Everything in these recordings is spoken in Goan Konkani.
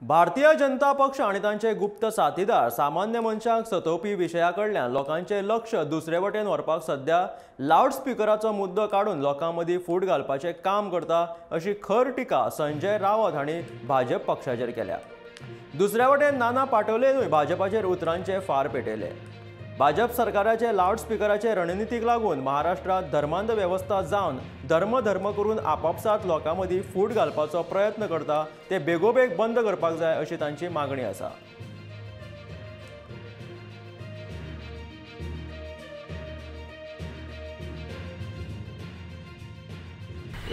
भारतीय जनता पक्ष आनी तांचे गुप्त साथीदार सामान्य मनशांक सतोवपी विशया कडल्यान लोकांचे लक्ष दुसरे वटेन व्हरपाक सध्या लावडस्पिकराचो मुद्दो काडून लोकां मदीं फूट घालपाचें काम करता अशी खर टिका संजय रावत हांणी भाजप पक्षाचेर केल्या। दुसऱ्या वटेन नाना पाटोलेनूय भाजपाचेर उतरांचे फार पेटयले। भाजप सरकाराचे लावडस्पिकराचे रणनितीक लागून महाराष्ट्रांत धर्मांध वेवस्था जावन धर्म धर्म करून आपापसात लोकां मदीं फूट घालपाचो प्रयत्न करता ते बेगोबेग बंद करपाक जाय अशी तांची मागणी आसा।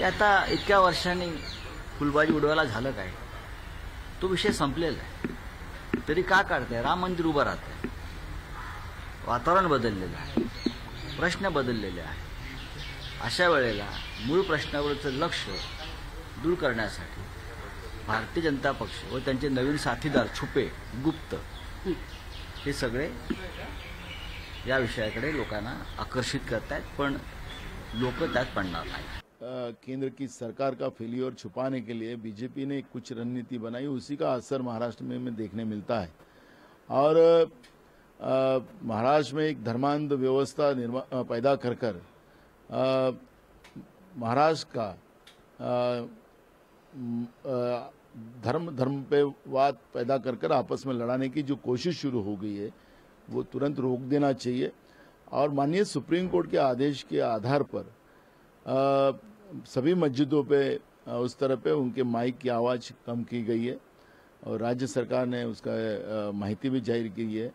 आता इतक्या वर्षांनी फुलबाजी उडवायला झालं काय? तो विषय संपलेला आहे, तरी का काढताय? राम मंदिर उभं राहतंय, वातावरण बदललेलं आहे, प्रश्न बदललेले आहे। अशा वेळेला मूळ प्रश्नावरचं लक्ष दूर करण्यासाठी भारतीय जनता पक्ष व त्यांचे नवीन साथीदार छुपे गुप्त हे सगळे या विषयाकडे लोकांना आकर्षित करतायत, पण लोक त्यात पडणार नाही। केंद्र की सरकार का फेल्योर छुपाने के लिए बीजेपी ने कुछ रणनीति बनाई, उसी का असर महाराष्ट्र में देखने मिलता है। और महाराष्ट्र में एक धर्मांध व्यवस्था पैदा कर कर महाराष्ट्र का धर्म धर्म पे वाद पैदा कर कर आपस में लड़ाने की जो कोशिश शुरू हो गई है वो तुरंत रोक देना चाहिए। और माननीय सुप्रीम कोर्ट के आदेश के आधार पर सभी मस्जिदों पे उस तरह पे उनके माइक की आवाज़ कम की गई है और राज्य सरकार ने उसका माहिती भी जाहिर की है।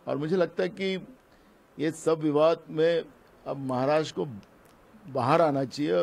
और मुझे लगता है कि ये सब विवाद में अब महाराष्ट्र को बाहर आना चाहिए।